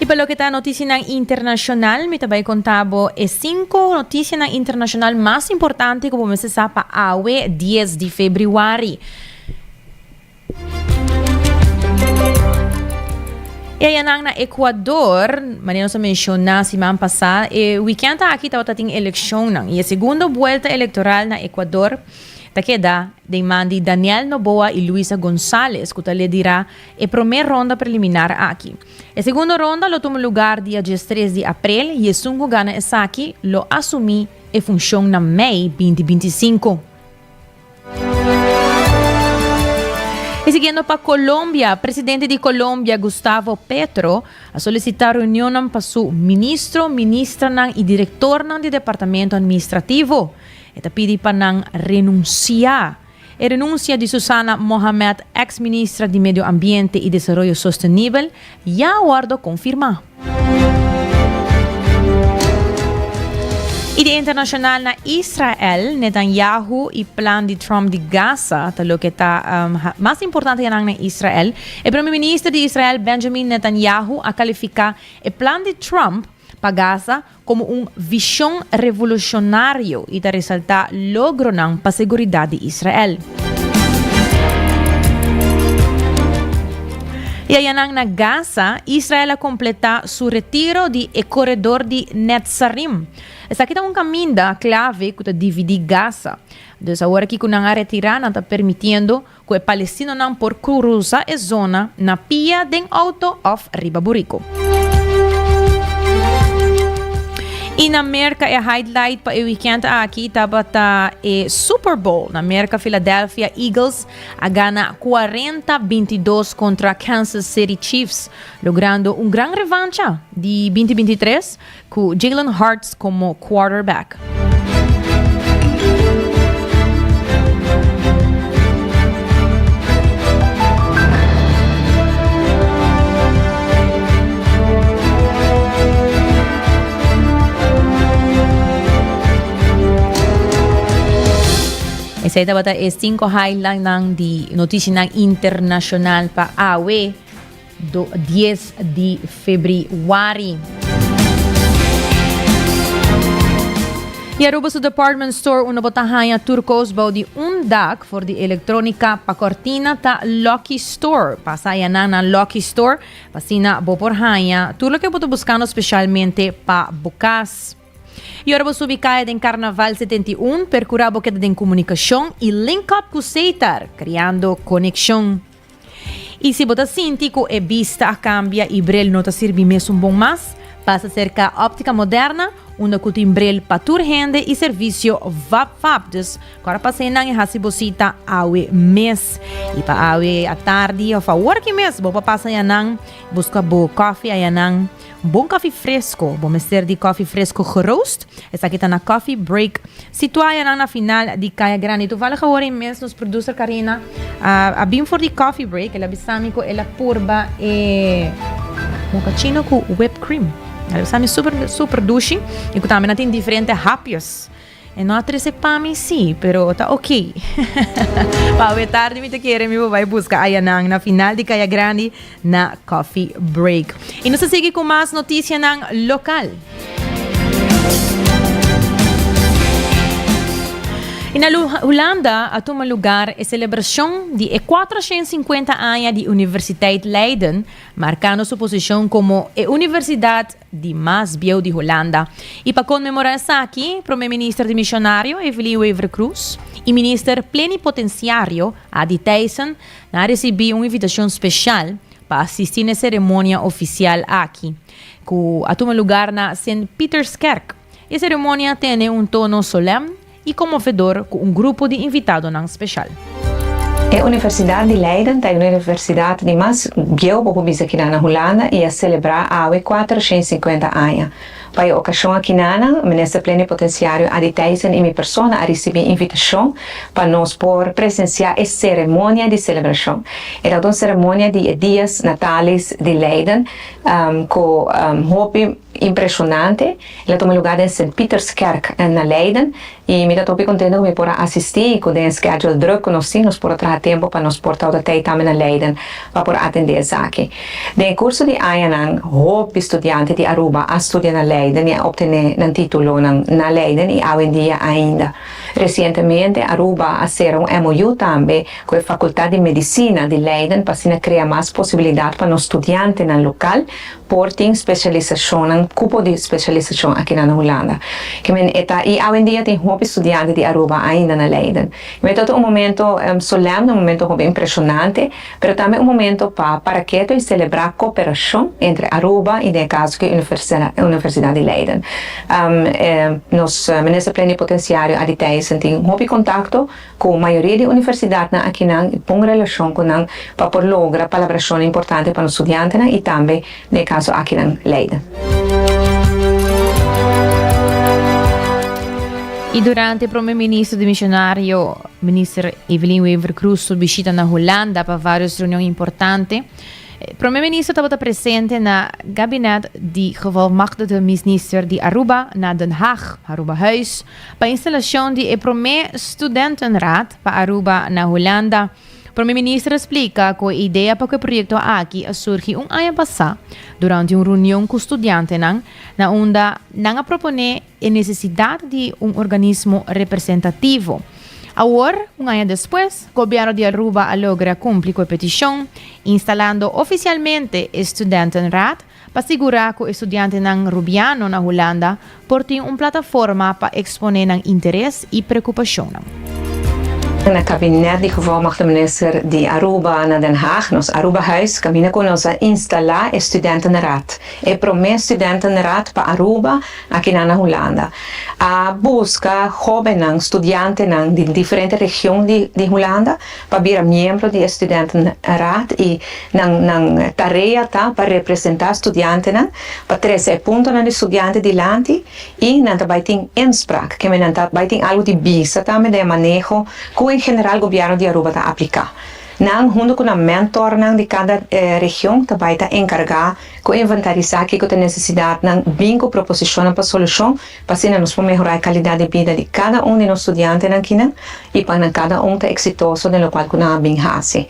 Y pa loke ta noticianan internacional, mi ta bay conta bo e cinco noticianan internacional mas importante cu bo mester sa pa awe dies di februari. E ayanan na Ecuador, manera nos a menciona siman pasa, e weekend aki tabata tin eleccionnan y e segundo buelta electoral na Ecuador ta keda den man di Daniel Noboa y Luisa Gonzalez cu ta lidera e prome ronda preliminar aki. E segundo ronda lo tuma lugar dia diestres di aprel y esun cu gana esaki lo asumi e funcion na mei binti 25. Y siguiendo pa Colombia, presidente di Colombia Gustavo Petro a solicita reunionnan pa su ministro, ministranan y directornan di departamento administrativo. E ta pidi pa nan renuncia. E renuncia di Susana Mohamed, ex ministra di Medio Ambiente y Desaroyo Sostenibel, ya a wordo confirma. Y di internacional na Israel, Netanyahu y plan di Trump di Gaza ta loke ta mas importante yanan na Israel. E prome minister di Israel, Benjamin Netanyahu, a califica e plan di Trump pa Gaza komo un vishon revolushonario i ta resaltá logronan pa seguridat di Israel. I ayanan na Gaza, Israel a kompletá su retiro di e koredor di Netzarim. Esaki ta un kaminda klave ku ta dividí Gaza. Dus awor aki ku nan a retirá, nan ta permitiendo ku e palestinonan por krusa e zona na pia den outo òf riba buriku. I na Merka e highlight pa e wikènt aki tabata e Super Bowl. Na Merka Philadelphia Eagles a gana kuarenta 22 kontra Kansas City Chiefs, logrando un gran revancha di binti 23 ku Jalen Hurts komo quarterback. Esei tabata e 5 highlightnan di noticianan internacional pa awe. Do dies di febrüari. E Aruba su department store unda bo ta haña tur kos bou di un dak for di elektronika pa kortina ta Lucky Store. Pasa ayanan na Lucky Store pa asina bo por haña tur loke bo ta buskando spesialmente pa bo kas. I ora bo subi kaya den Karnaval 71 perkurá bo keda den komunikashon i link up ku Setar, kriando konekshon. I si bo ta sinti ku e bista a kambia i bril no ta sirbi mesun bon mas, pasa serka Optica Moderna, unda ku tin bril pa tur hende i servisio vap vap. Dus, kòrda pasa einan i hasi bo sita awe mes. I pa awe atardi òf awor aki mes bo por pasa ayanan buska bo kòfi ayanan. Bon kòfi fresko, bo mester di kòfi fresko geroost. Esaki ta na Coffee Break, situá ayanan na final di Kaya Grandi. Toevallig awor ei mes nos producer Karina a bin for di Coffee Break. El a bisa mi ku el a purba e mochaccino ku whipped cream. El a bisa mi super super dushi i ku tambe nan tin diferente hapjes. E no a trece pa mi si, pero ta ok. Pa awe tardi mi ta kere mi bo bai busca ayanan na final di Kaya Grandi na Coffee Break. Y nos ta sigui cu mas noticianan local. Y na Hulanda a tuma lugar e celebracion di e 450 aña di Universiteit Leiden, marcando su posicion como e universidad di mas bieu di Hulanda. I pa konmemorá esaki, Prome Minister dimisionario Evelyn Wever-Croes i Minister Plenipotensiario Adi Thijssen nan a risibí un invitashon speshal pa asistí na e seremonia ofisial aki, ku a tuma lugar na Sint Pieterskerk. E seremonia tene un tono solèm i konmovedor ku un grupo di invitadonan speshal. E Universidat di Leiden ta e universidat di mas bieu bo por bisa kinan na Hulanda i a selebrá awe 450 aña. Pa e okashon akinanan, Minister Plenipotensiario Adi Thijssen i mi persona a risibí invitashon pa nos por presensiá e seremonia di selebrashon. E tabata un seremonia di e Dias Natalis di Leiden ku hopi impreshonante. El a tuma lugar den Sint Pieterskerk na Leiden y mi ta topi contento cu mi por a asisti y cu den e schedule druk cu nos tin nos por a traha tempo pa nos por tawata tey tambe na Leiden pa por atende esaki. Den e curso di añanan hopi studiante di Aruba a studia na Leiden y a obtene nan titulonan na Leiden y awendia ainda. Recientemente Aruba a cera un MOU tambe cu e Facultad di Medicina di Leiden pa asina crea mas posibilidad pa nos studiantenan local Por tin specialisacionnan cupo di specialisacion akinan na Hulanda. Ke men e ta y awendia tin hopi studiante di Aruba ainda na Leiden. Me ta un momento solemne, un momento hopi impresionante, pero tambe un momento pa para keto y celebra cooperacion entre Aruba y den e caso aki Universidad di Leiden. Nos Minister Plenipotenciario Adi Thijssen tin hopi contacto Ku mayoria di universidatnan akinan i pon relashon ku nan pa por logra palabrashonnan importante pa nos studiantenan i tambe den e kaso akinan Leiden. I durante Prome Minister dimisionario. Minister Evelyn Wever-Croes su bishita na Hulanda pa varios reunion importante. Prome Minister tabata presente na Gabinet di Gevolmachtigde Minister di Aruba na Den Haag, Arubahuis, pa instalacion di e prome Studentenraad pa Aruba na Hulanda. Prome Minister a splica cu e idea pa cu e proyecto aki a surgi un aña pasa durante un reunion cu studiantenan na unda nan a propone e necesidad di un organismo representativo. Awor, un aña despues, Gobierno di Aruba a logra cumpli cu e peticion, instalando oficialmente e Studentenraad pa sigura cu e studiantenan Rubiano na Hulanda por tin un plataforma pa expone nan interes y preocupacionnan. Na kabinet di Gevolmagde Minister di Aruba na Den Haag, nos Arubahuis, kaminda ku nos a instalá e Studentenraad, e promé Studentenraad pa Aruba akinan na Hulanda. A buska hóbennan, studiantenan di diferente region di di Hulanda pa bira miembro di e Studentenraad i nan nan tarea ta pa representá studiantenan, pa trese e puntonan di studiante dilanti i nan ta bai tin inspraak, keme nan ta bai tin algu di bisa tambe den e maneho ku en general gobièrnu di Aruba ta apliká. Nan huntu ku nan mentornan di kada region ta bai ta enkargá ku inventarisá kiko ta nesesidatnan, bin ku proposishonnan pa solushon pa asina nos por mehorá e kalidat di bida di kada un di nos studiantenan kinan i pa nan kada un ta eksitoso den lokual ku nan a bin hasi.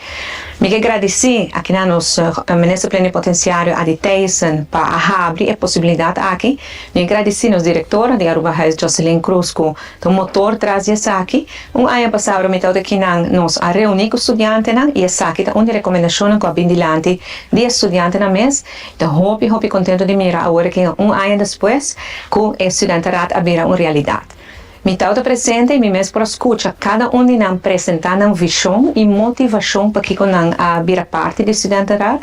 Mi ke gradisí akinan nos Minister Plenipotensiario Adi Thijssen pa a habri e posibilidat aki. Mi a gradisí nos direktora di Arubahuis Jocelyn Croes ku Ta un motor tras di esaki. Un aña pasá ora mi tabata kinan nos a reuní ku studiantenan i esaki ta un di rekomendashonnan ku a bin dilanti di e studiantenan mes. Mi ta hopi hopi kontentu di mira awor ki un aña despues ku e studentenraad a bira un realidat. Mi tabata presente i mi mes por a skucha kada un di nan presentá nan vishon i motivashon pakiko nan a bira parti di studentenraad.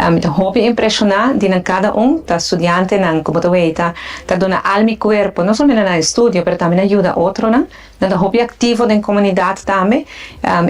Mi ta hopi impreshoná di nan kada un, ta studiantenan ku bo ta weita ta duna alma i kuerpo, no solamente na estudio pero tambe na yuda otronan. Nan ta hopi aktivo den komunidat tambe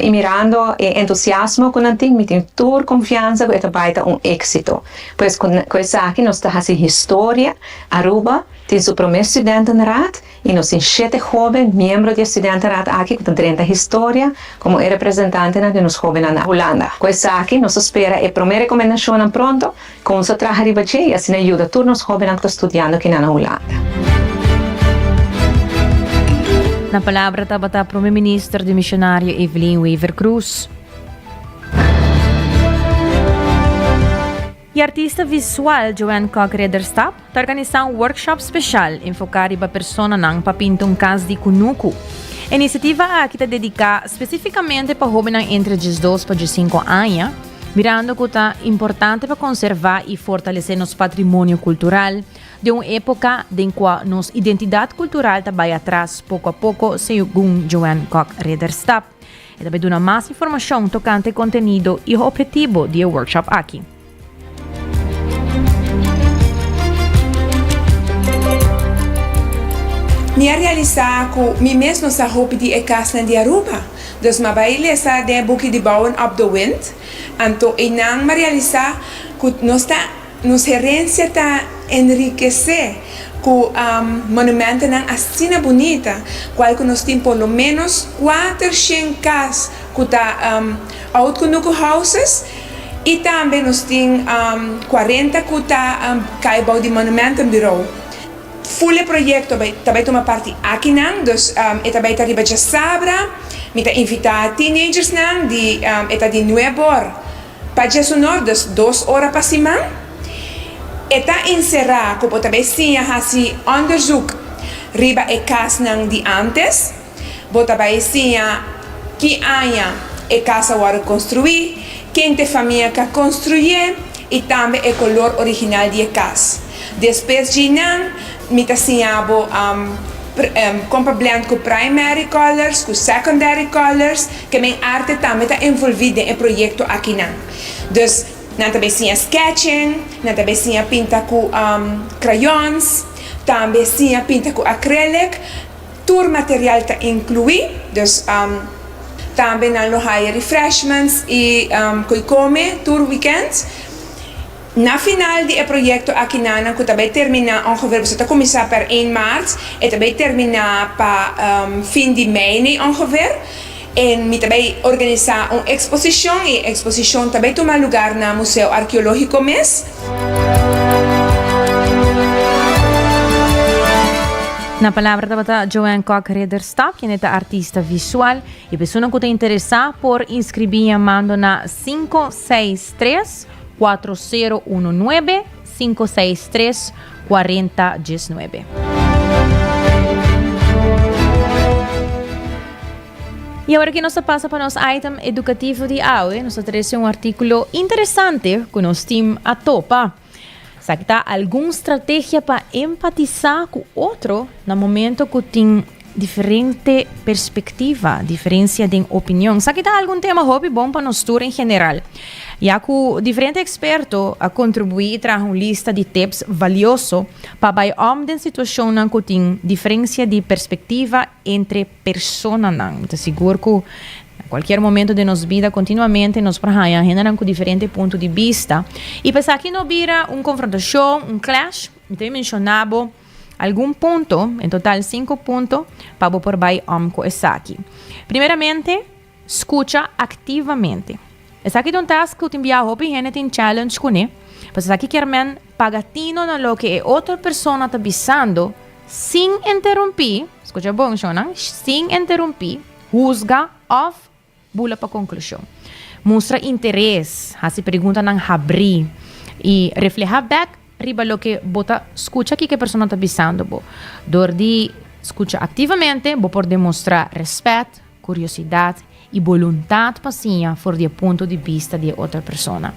i mirando e entusiasmo ku nan tin mi tin tur konfiansa ku e ta bai ta un éksito. Pues ku esaki nos ta hasi historia, Aruba tin su promé studentenraad. I nos tin shete hóben miembro di e studentenraad aki ku ta drenta historia komo e representantenan di nos hóbennan na Hulanda. Ku esaki nos ta spera e promé rekomendashonnan pronto, ku nos ta traha riba dje i asina yuda tur nos hóbennan ku ta studiando kinan na Hulanda. Na palabra tabata Prome Minister Dimisionario Evelyn Wever-Croes. E artista visual Joanne Kock Ridderstap ta organisá un workshop speshal enfoká riba personanan pa pinta un kas di kunuku. E inisiativa aki ta dediká spesifikamente pa hóbennan entre diesdos pa diesinku aña, mirando ku ta importante pa konservá i fortalesé nos patrimonio kultural den un époka den kua nos identidat kultural ta bai atras poko a poko, segun Joanne Kock Ridderstap. E ta bai duna mas informashon tokante e kontenido i ophetibo di e workshop aki. Mi a realisá ku mi mes no sa hopi di e kasnan di Aruba. Dus m'a bai lesa den e buki di Bouwen op de Wind. Anto einan m'a realisá ku nos ta Nos herencia ta enrikece cu monumentonan asina bunita, cual cu nos tin por lo menos cuatershen cas cu ta oud kunuku houses y tambe nos tin cuarenta cu ta cay bou di monumentenbureau. Full e proyecto ta bay tuma parti akinan, dus e ta bay ta riba djasabra. Mi ta invita teenagersnan di e ta di nuebor. Pa djesunor, dus dos ora pa siman. E ta enserá ku bo ta bai siña hasi òndersuk riba e kasnan di ántes. Bo ta bai siña ki aña e kas a wòrdu konstruí, ken ta e famia ku a konstruyé i tambe e kolor original di e kas. Despues djinan mi ta siña bo kon pa blend ku primary colors, ku secondary colors, ke men arte tambe ta envolví den e proyekto akinan. Dus nan ta bay siña sketching, nan ta bay siña pinta ku crayons, tambe siña pinta ku acrylic, tur material ta inkluí, dus tambe nan lo haya refreshments i ko'i kome tur weekend. Na final di e proyekto akinanan ku ta bai terminá ongeveer, pasobra ta kuminsá per ein maart, e ta bai terminá pa fin di mei nei ongeveer. En mi ta bay organisa un exposicion y e exposicion ta bay tuma lugar na Museo Arkeologico mes. Na palabra tabata Joanne Kok Ridderstap, kende ta artista visual y persona cu ta interesa por inscribi yamando na 563 4019, 563 4019. Y awor aki nos ta pasa pa nos item educativo di awe. Nos ta trece un articulo interesante cu nos team a topa. Esaki ta algun strategia pa empatisa cu otro na momento cu tin diferente perspectiva, diferencia den opinion. Esaki ta algun tema hopi bon pa nos tur en general. Ya cu diferente experto a contribui y traha un lista di tips valioso pa bay om den situacionnan cu tin diferencia di perspectiva entre personanan. Mi ta sigur cu na cualkier momento den nos bida continuamente nos por haya hendenan cu diferente punto di bista. Y pa esaki no bira un confrontacion, un clash, mi ta menciona bo algun punto, en total cinco punto, pa bo por bay om cu esaki. Primeramente, scucha activamente. Esaki ta un task cu tin bia hopi hende tin challenge cune, pasobra esaki kier men paga tino na loke e otro persona ta bisando sin interumpi, scucha bon shownan, sin interumpi, huzga of bula pa conclusion. Mustra interes, haci preguntanan habri y refleha bek riba loke bo ta scucha kico e persona ta bisando bo. Door di scucha activamente bo por demostra respet, curiosidad y boluntad pa siña for di e punto di bista di e otro persona.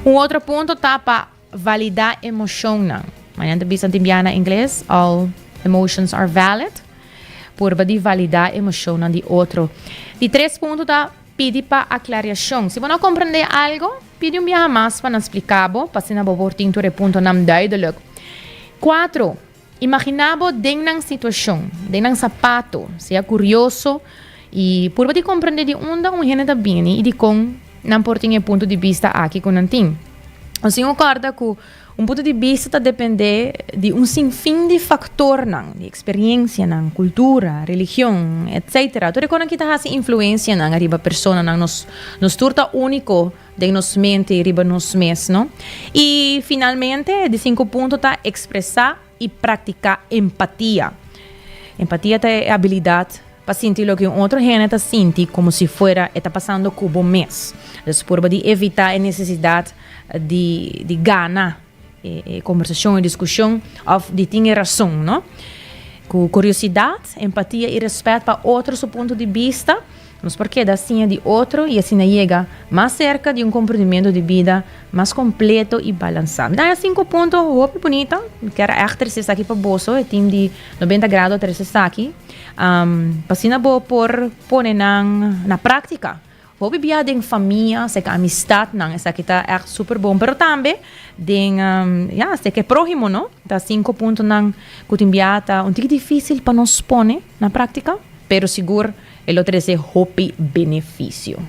Un otro punto ta pa valida emocionnan. Mañana ta bisa tin bia na ingles, all emotions are valid. Purba di valida emocionnan di otro. Di tres punto ta pidi pa aclariacion. Si bo no comprende algo, pidi un biaha mas pa nan splica bo, pa asina bo por tin tur e puntonan duidelijk. Cuatro, Imaginá bo den nan situashon, den nan sapato. Sea kurioso i purba di komprendé di unda un hende ta bini i dikon nan por tin e punto di bista aki ku nan tin. Nos tin ku kòrda ku un punto di bista ta dependé di un sinfin di faktornan, di eksperensianan, kultura, religion, etsetera. Tur e kosnan aki ta hasi influensianan riba personanan. Nos nos tur ta úniko. Den nos mente i riba nos mes, no? I finalmente, e di sinku punto ta ekspresá i praktiká empatia. Empatia ta e abilidat pa sinti loke un otro hende ta sinti komo si fuera e ta pasando ku bo mes. Dus purba di evitá e nesesidat di di gana e kombersashon, e diskushon òf di tin e rason, no? Ku kuriosidat, empatia i rèspèt pa otro su punto di bista, Nos por keda siña di otro i asina yega mas serka di un komprendimentu di bida mas kompleto i balansá. Mi ta haña sinku punto hopi bunita. Mi kier a ègt trese esaki pa boso, e tim di nobenta grado a trese esaki, pa asina bo por pone nan na práktika. Hopi bia den famia, seka amistatnan, esaki ta ègt super bon, pero tambe den, ya, seka e próhimo, no? Ta sinku puntonan ku tin bia ta un tiki difísil pa nos pone na práktika, pero sigur E lo trece hopi beneficio.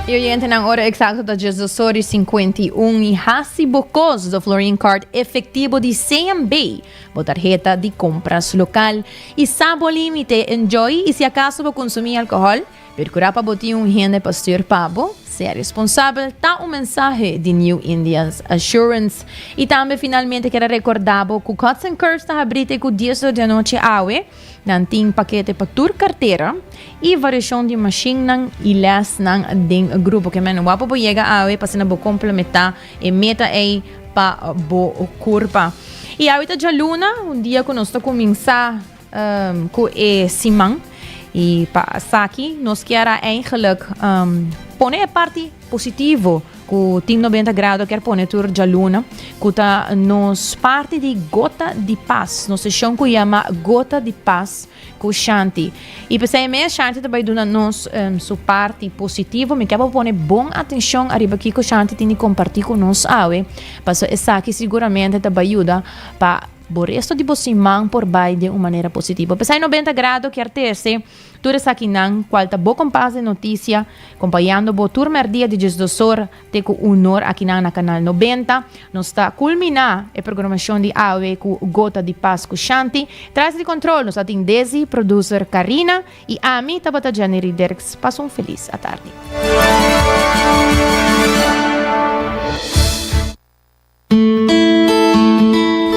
E oyentenan ora exacto ta djesdos ora y 51 y haci bo cos do Florin Card efectivo di CMB. Bo tarheta di compras local y sa bo limite, enjoy y si acaso bo consumi alcohol, percura pa bo tin un hende pa stuur pa bo, sea responsabel ta un mensahe di New Indians Assurance. Y tambe finalmente kier a recorda bo cu Cuts and Curves ta habri te cu dies or di anochi awe, nan tin pakete pa tur cartera y variacion di machinnan y lesnan den grupo. Ke men wapo bo yega awe pa asina bo complementa e meta ey pa bo kurpa. I awe ta djaluna, un dia ku nos ta kuminsá ku e siman. I pa esaki nos kier a eigenlijk pone e parti positivo ku Team 90 Grado kier pone tur djaluna, ku ta nos parti di Gota di Pas, nos seshon ku yama Gota di Pas. Ku Shanti. I p'esei mes Shanti ta bai duna nos su parti positivo. Mi ke pa bo pone bon atenshon ariba kiko Shanti tin di kompartí ku nos awe, pasobra esaki siguramente ta bai yuda pa. bo resto di bo siman por bai den un manera positivo. P'esei 90 Grado kier trese tur esakinan cual ta bo kompas den noticia, compañando bo tur merdia di diesdos or te cu un or akinan na Canal 90. Nos ta culmina e programacion di awe cu Gota di Pas cu Shanti. Tras di control nos a tin Desi, producer Karina y ami tabata Jenny Dirks. Pasa un feliz atardi.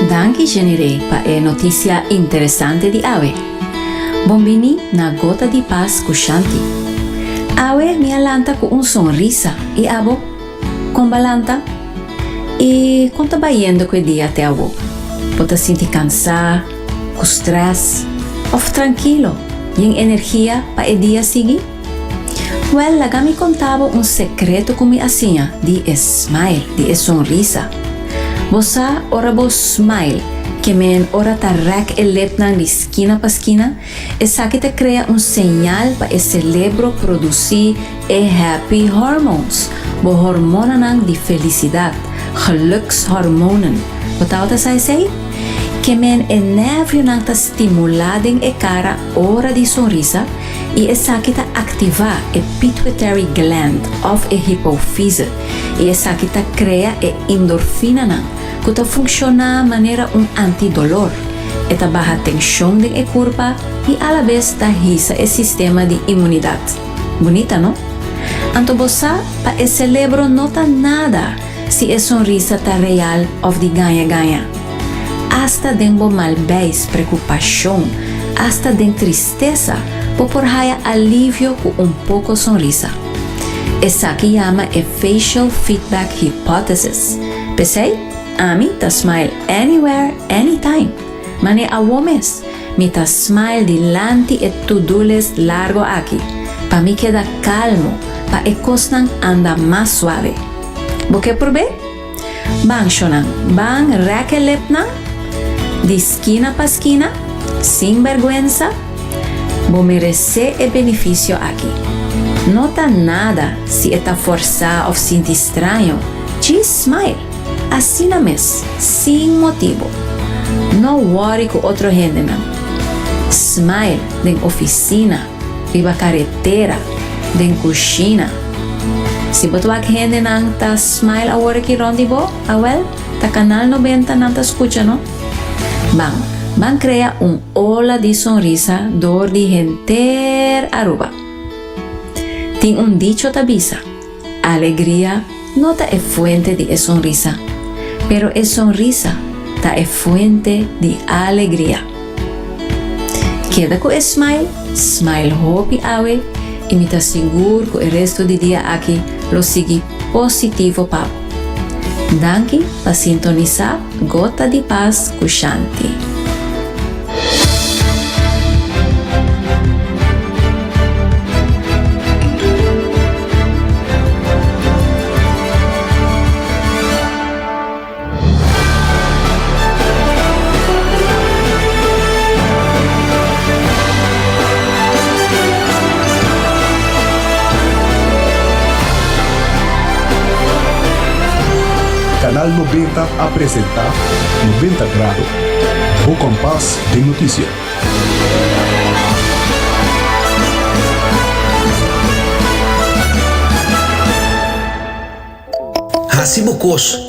Danki Jenny-Ray pa e noticia interesante di awe. Bon bini na Gota di Pas cu Shanti. Awe mi a lanta cu un sonrisa y abo? Con ba lanta? Y con ta bayendo cu e dia te awo? Bo ta sinti cansa, cu stress of trankilo yen energia pa e dia sigui? Wèl, laga mi konta bo un sekreto ku mi a siña di e smile, di e sonrisa. Bo sa, ora bo smile, ke men ora ta rèk e lepnan di skina pa skina, esaki ta krea un señal pa e selebro produsí e happy hormones, bo hormonanan di felisidat, gelukshormonen. Bo tabata sa esei? Ke men e nèrvionan ta stimulá den e kara ora di sonrisa, i esaki ta aktivá e pituitary gland òf e hipofise i esaki ta krea e endorfinanan ku ta funshoná manera un antidolor, e ta baha tenshon den e kurpa i alabes ta hisa e sistema di imunidat. Bunita no? Anto bo sa pa e selebro no ta nada si e sonrisa ta real òf di gaña gaña. Asta den bo malbeis, prekupashon, asta den tristesa, bo por haya alivio ku un poko sonrisa. Esaki yama e facial feedback hypothesis. P'esei, ami ta smile anywhere, anytime. Mane awo mes, mi ta smile dilanti e to-do list largo aki, pa mi keda kalmo, pa e kosnan anda mas suave. Bo ke prob'é? Ban shonan, ban rek e lepnan, di skina pa skina, sin bèrgwensa. Bo meresé e benefisio aki. No ta nada si e ta fòrsá òf sinti straño, djis smile, asina mes, sin motibu. No wòri ku otro hendenan. Smile den ofisina. riba karetera, den kushina. Si bo ta wak hendenan ta smile awor aki rond di bo, awel, ta Kanal 90 nan ta skucha no. Ban, ban krea un ola di sonrisa dor di henter Aruba. Tin un dicho ta bisa, Alegria no ta e fuente di e sonrisa, pero e sonrisa ta e fuente di alegria. Keda ku e smile, smile hopi awe i mi ta sigur ku e resto di dia aki lo sigui positivo pa bo. Danki pa sintonisá Gota di Pas ku Shanti. Canal 90 a presenta 90 Grado, bo kompas den notisia. Hasi bo kos.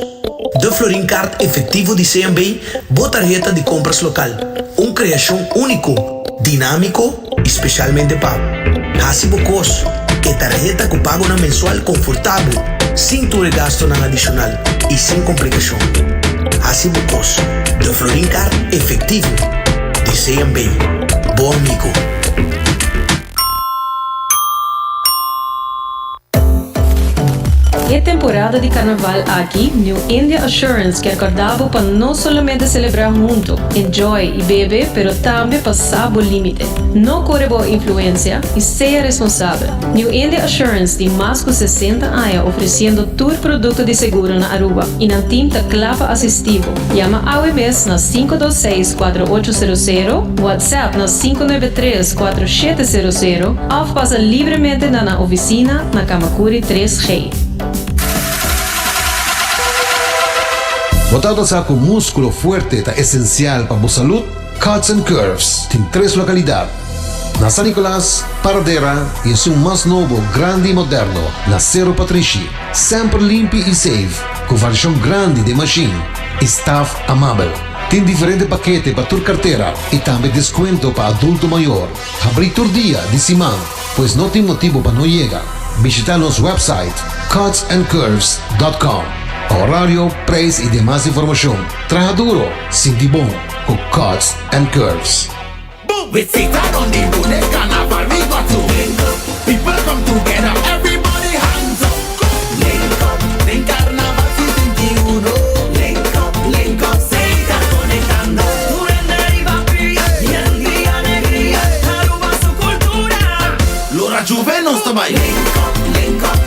De Florin Card Efectivo di CMB, bo tarheta di compras local. Un creacion unico, dinamico y specialmente pa bo. Hasi bo kos. E tarheta cu pagonan mensual confortabel, sin tur e gastonan adicional y sin complicacion. Hasi bo kos. De Florin Card Efectivo di CMB. Bo amigo. E temporada di carnaval aki, New India Assurance kier corda bo pa no solamente celebra hunto, enjoy y bebe, pero tambe pa sa bo limite. No core bo influencia y sea responsabel. New India Assurance tin mas cu 60 aña ofreciendo tur producto di seguro na Aruba y nan team ta cla pa asisti bo. Yama awe mes na 526 4800, WhatsApp na 593 4700 of pasa libremente na nan oficina na Camacuri 3G. Bo tabata sa cu musculo fuerte ta esencial pa bo salud? Cuts and Curves tin tres localidad, na San Nicolas, Paradera y esun mas nobo, grandi y moderno, na Cerro Patrishi. Semper limpi y safe, cu variacion grandi den machine y staff amabel. Tin diferente pakete pa tur cartera y tambe descuento pa adulto mayor. Habri tur dia di siman, pues no tin motibo pa no yega. Bishita nos website cutsandcurves.com pa horario, prijs y demas informacion. Traha duro, sinti bon cu Cuts and Curves. With Setar on the road, this carnival we got to link up. People come together, everybody hands up. Link up, den carnaval 61. Link up, link up, Setar conectando. Tur hende riba pia, yen di alegria, Aruba su cultura. Lora Juve nos ta bai. Link up, link up,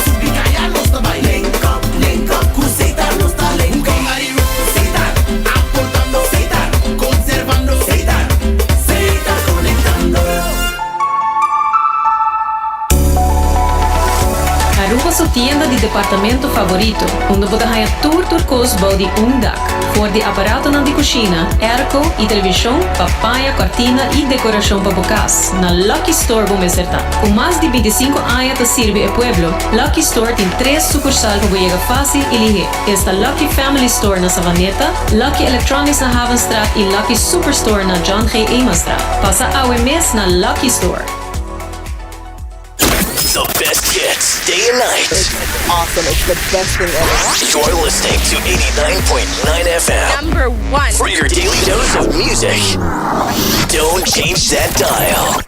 subi caya nos ta bai. Link up, link up, cu Setar nos ta link up. Setar, aportando. Setar, conservando. Setar, Setar conectando. Aruba su tienda di departamento favorito, unda bo ta haya tur tur cos bou di un dak. For di aparatonan di cushina, airco y television, pa paña, cortina y decoracion pa bo cas, na Lucky Store bo mester ta. Cu mas di binticinco aña ta sirbi e pueblo, Lucky Store tin tres sucursal pa bo yega facil y lihe. Esta Lucky Family Store na Savaneta, Lucky Electronics na Havenstraat y Lucky Superstore na John G. Emanstraat. Pasa awe mes na Lucky Store. The best hits, day and night. It's awesome. It's the best thing ever. You're listening to 89.9 FM. Number one. For your daily dose of music. Don't change that dial.